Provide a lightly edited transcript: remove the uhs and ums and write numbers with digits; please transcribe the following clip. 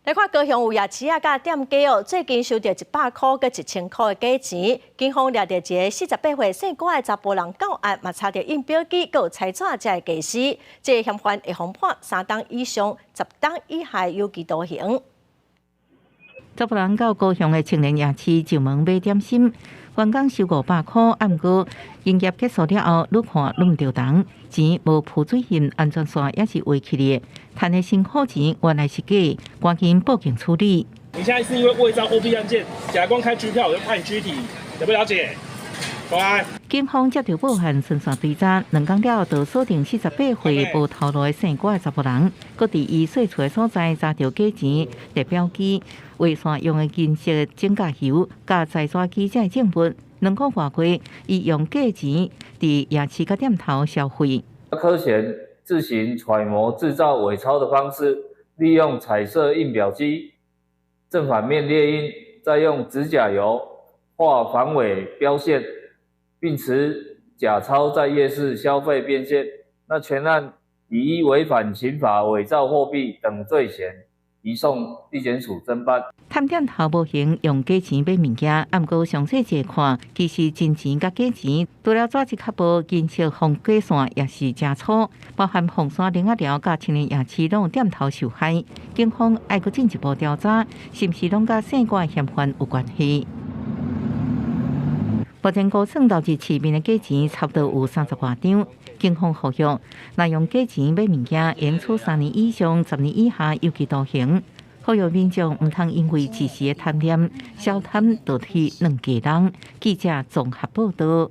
來看高雄有夜市仔佮店家哦，最近收著100箍佮1000箍的假錢，警方掠著一个48歲姓郭的查埔人到案，嘛查著印表機閣有裁紙遮的家私，這个嫌犯會予判3冬以上10冬以下有期徒刑。查埔人到高雄的青年夜市上門買點心，員工收500箍，毋過營業結束了後，愈看愈毋著人，錢無浮水印，安全線也是歪去的，趁的辛苦錢原來是假，趕緊報警處理。你現在是因為偽造貨幣案件，檢察官開拘票，我就判你拘提，了不了解？乖。警方接著報案，循線追查，2工了後，就鎖定48歲無頭路的姓郭的查埔人，閣佇伊稅厝的所在查著假錢、列表機、畫線用的金色指甲油、佮裁紙機這證物。2個外月，伊用假錢佇夜市佮店頭消費。柯賢自行揣摩製造偽鈔的方式，利用彩色印表機正反面列印，再用指甲油畫防偽標線，並持假鈔在夜市消費變現。那全案以違反刑法偽造貨幣等罪嫌，移送地檢署偵辦。探店頭無閒用假錢買物件，毋過詳細一看，其實真錢佮假錢，除了紙質較薄，金色防假線也是誠粗，包含鳳山苓仔寮佮青年夜市攏有店頭受害。警方愛閣進一步調查，是毋是攏佮姓郭嫌犯有關係？目前估算流入市面的假錢差不多有30外張。警方呼籲，若用假錢買物件，應處3年以上10年以下有期徒刑。呼籲民眾毋通因為一時的貪念，小貪就去軟假人。記者綜合報道。